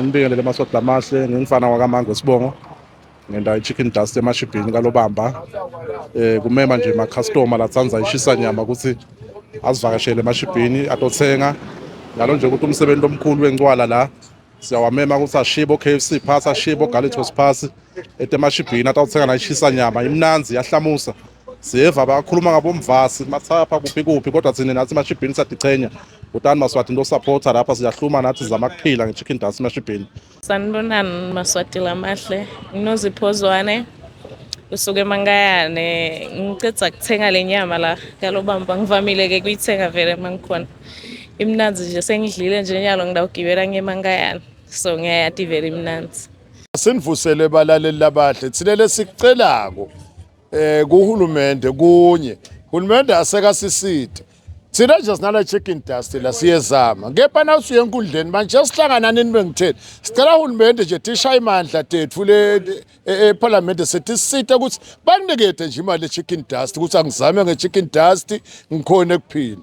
Nginibingelele Maswati lamahle, ngingumfana wakaMangwe Sibongo. Ngenda i-chicken dust emashibhini kalobamba. Eh kumema nje ma customer latsandza ishisa nyama ukuthi azivakashele emashibhini atothenga. Ngalo nje ukuthi umsebenzi omkhulu wencwala la siyawamema ukuthi ashiye bo-KFC phasi ashiye bo-Galitos phasi etemashibhini atawuthenga nayishisa nyama imnandzi iyahlamusa siyeva bakhuluma ngabomvasi mathapha kuphi kuphi kodwa thina nathi emashibhini siyatichenya kutani maswati into supporter lapha siyahluma nathi sizama kuphila nge-chicken dust emashibhini. Sanibonani Maswati lamahle, nginozipho Zwane usuke eMangayane. Ngiceda kuthenga le nyama la kalobamba, ngivamile-ke kuyithenga vele uma ngikhona. Imnandzi nje sengidlile nje nyalo ngidawugibela ngiye eMangayane, so ngiyayati vele imnandzi. Sinivusele balaleli labahle thina lesikucelako eh kuhulumende kunye hulumende asekasisite thina nje sinala chicken dust la siyezama kepha nawusuye enkundleni manje sihlangana nini bengitheni sicela uhulumende nje tishaye imandla tethu le eParliament setisite ukuthi banikete nje imali ye-chicken dust ukuthi angizame nge-chicken dust ngikhone kuphila.